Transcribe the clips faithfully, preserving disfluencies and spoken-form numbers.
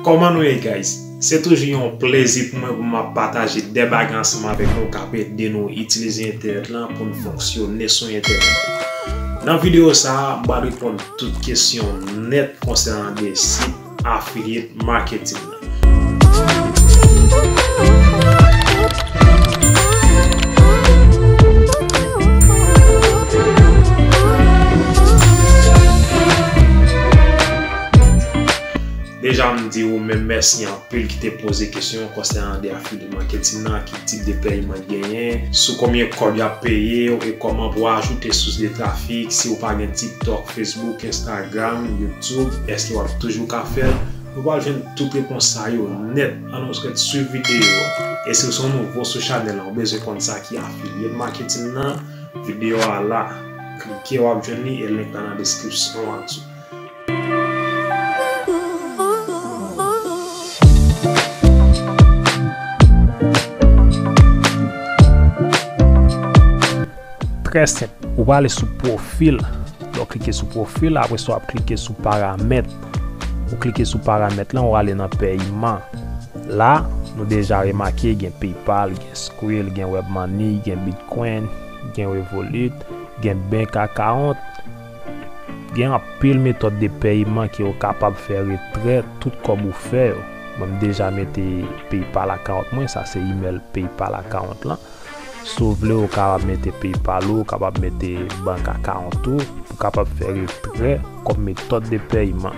Kòman nou ye, guys? Se toujou yon plezi pou mwen pou m ap pataje de bagay ansanm avèk nou k ap ede nou itilize entènèt lan pou n fonksyone sou entènèt. Nan videyo sa a, m pral reponn tout kesyon nèt konsènan de sit affiliate marketing nan. Deja, m di ou menm mèsi anpil ki te poze kesyon konsènan de affiliate marketing nan, ki tip de pèyman genyen, sou konbyen kòb y ap peye w e kòman pou ajoute sous de trafik si w pa gen TikTok, Facebook, Instagram, YouTube, èske w ap toujou ka fè l? Nou pral jwenn tout repons sa yo nèt. Ann nou ret swiv videyo a. E si w se yon nouvo sou chanèl la, ou bezwen konn sa ki affiliate marketing nan, videyo a la. Klike, w ap jwenn li e link la nan deskripsyon an tou. Trè senp, ou prale sou pwofil. Lè w klike sou pwofil, apre sa w ap klike sou paramèt. Ou klike sou paramèt lan, ou ale nan pèyman. La, nou deja remake gen PayPal, gen Skrill, gen WebMoney, gen Bitcoin, gen Revolut, gen bank account. Gen anpil metòd de pèyman ke w kapab fè retrè tout kòb ou fè yo. Mwen, m deja mete PayPal account mwen, sa se email PayPal account lan. Si w vle, ou kapab mete PayPal ou, ou kapab mete bank account ou, pou w kapab fè retrè kòm metòd de pèyman.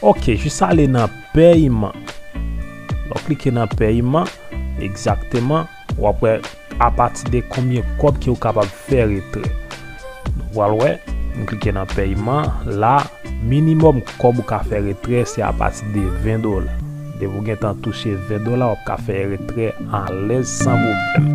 Ok, jis ale nan pèyman. Lè w klike nan pèyman, egzakteman, w ap wè apati de konbyen kòb ke w kapab fè retrè. Nou pral wè, m klike nan pèyman. La, minimòm kòb ou ka fè retrè, se apati de ven dola. Depi w gentan touche ven dola, w ap ka fè retrè alèz san pwoblèm.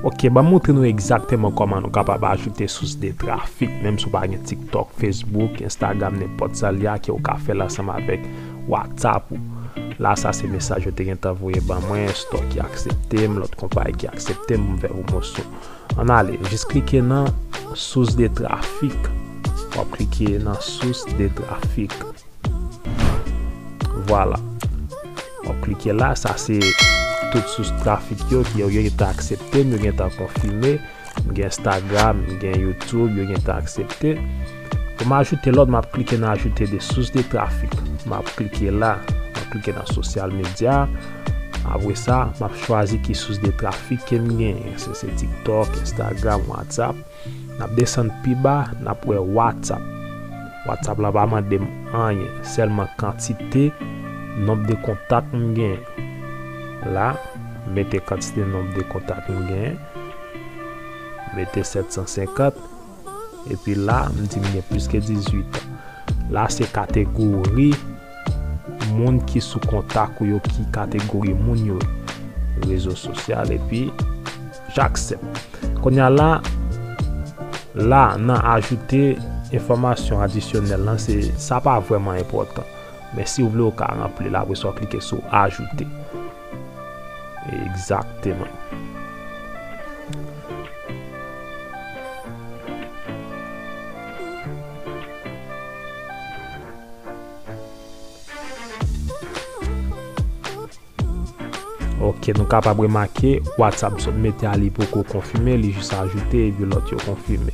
Ok, ban m montre nou egzakteman kòman nou kapab ajoute sous de trafik, menm si w pa gen TikTok, Facebook, Instagram, nenpòt sa l ye a, ke w ka fè l ansanm avèk WhatsApp ou. La, sa se mesaj yo te gentan voye ban mwen, Store ki aksepte m, lòt konpayi ki aksepte m pou m fè pwomosyon. Ann ale, jis klike nan sous de trafik. W ap klike nan sous de trafik. Vwala. W ap klike la, sa se tout sous trafik yo ki yo, yo gentan aksepte m, yo gentan konfime. M gen Instagram, m gen YouTube, yo gentan aksepte. Pou m ajoute lòt, m ap klike nan ajoute de sous de trafik. M ap klike la, m ap klike nan sosyal medya. Apre sa, m ap chwazi ki sous de trafik ke m genyen. Se, se TikTok, Instagram, WhatsApp. N ap desann pi ba, n ap wè WhatsApp. WhatsApp la pa mande m anyen, sèlman kantite, nonb de kontak m genyen. La, m mete kantite nonb de kontak m genyen. Mete sèt san senkant. Epi la, m di m gen plis ke dizuit an. La, se kategori moun ki sou kontak ou yo, ki kategori moun yo ye. Rezo sosyal, epi j'accepte. Kounye a la, la, nan ajoute enfòmasyon adisyonèl lan, se, sa pa vrèman enpòtan. Men si w vle, ou ka ranpli la, apre sa, w klike sou ajoute. Egzakteman. Ok, nou kapab remake, WhatsApp m sot mete a, li poko konfime, li jis ajoute, epi lòt yo konfime.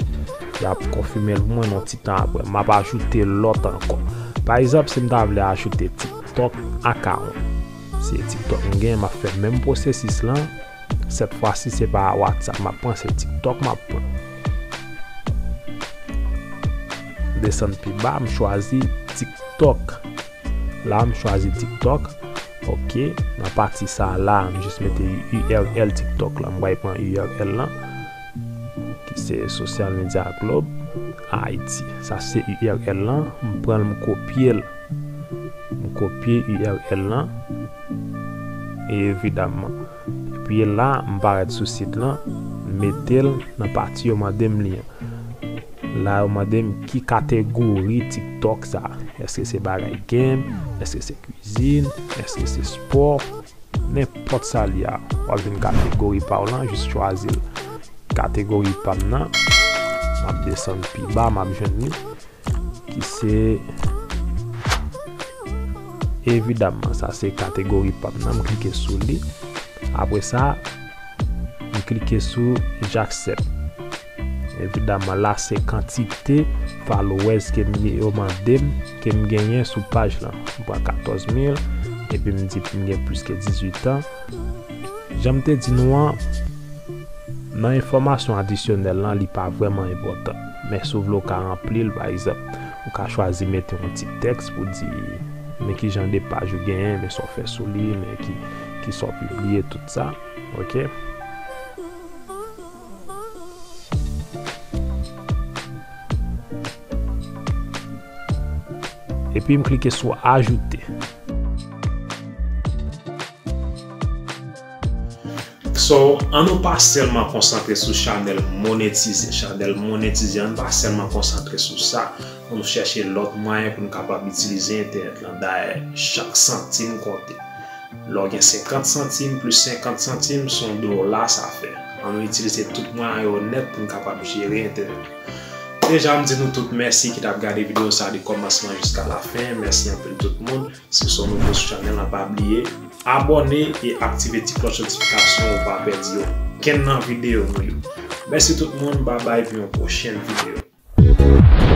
Y ap konfime l pou mwen nan ti tan apre. M ap ajoute lòt ankò. Pa egzanp, si m ta vle ajoute TikTok account. Se TikTok m gen, m ap fè menm pwosesis lan. Sèt fwa si se pa WhatsApp m ap pran, se TikTok m ap pran. Desann pi ba, m chwazi TikTok. La, m chwazi TikTok. Ok, nan pati sa la, m jis mete U R L TikTok la. M pral pran U R L lan, ki se Social Media Club Haiti. Sa se U R L lan. M pran l, m kopye l. M kopye U R L lan. E evidamman. Epi la, m parèt sou sit lan, m mete l nan pati yo mande m li an. La, yo mande m ki kategori TikTok sa. Èske se bagay game? Èske se kwizin? Èske se spò? Nenpòt sa l ye a, w ap jwenn kategori pa w lan, jis chwazi l. Kategori pa m nan, m ap desann pi ba, m ap jwenn li, ki se, evidamman, sa se kategori pa m nan, m klike sou li. Apre sa, m klike sou j'accepte. Evidamman, la se kantite followers ke m gen, yo mande m, ke m genyen sou paj lan. M pran katòz mil, epi m di m gen plis ke dizuit an. Jan m te di nou an, nan enfòmasyon adisyonèl lan, li pa vrèman enpòtan. Men si w vle w ka ranpli l, pa egzanp, ou ka chwazi mete yon ti tèks pou di, men ki jan de paj ou genyen, men sa w fè sou li, men ki, ki sa w pibliye, tout sa. Ok? Epi m klike sou ajoute. So, an nou pa sèlman konsantre sou chanèl monetize. Chanèl monetize, an nou pa sèlman konsantre sou sa. An nou chèche lòt mwayen pou nou kapab itilize entènèt lan. Dayè, chak santim konte. Lè w gen senkant santim plis senkant santim, se yon dola sa fè. An nou itilize tout mwayen yo nèt pou n kapab jere entènèt nou. Deja, m di nou tout mèsi ki t ap gade videyo sa a de kòmansman jiska lafen. Mèsi anpil tout moun. Si w se yon nouvo sou chanèl lan, pa bliye abòne e aktive ti klòch notifikasyon ou pa pèdi okenn nan videyo nou yo. Mèsi tout moun, babay pou yon pwochèn videyo.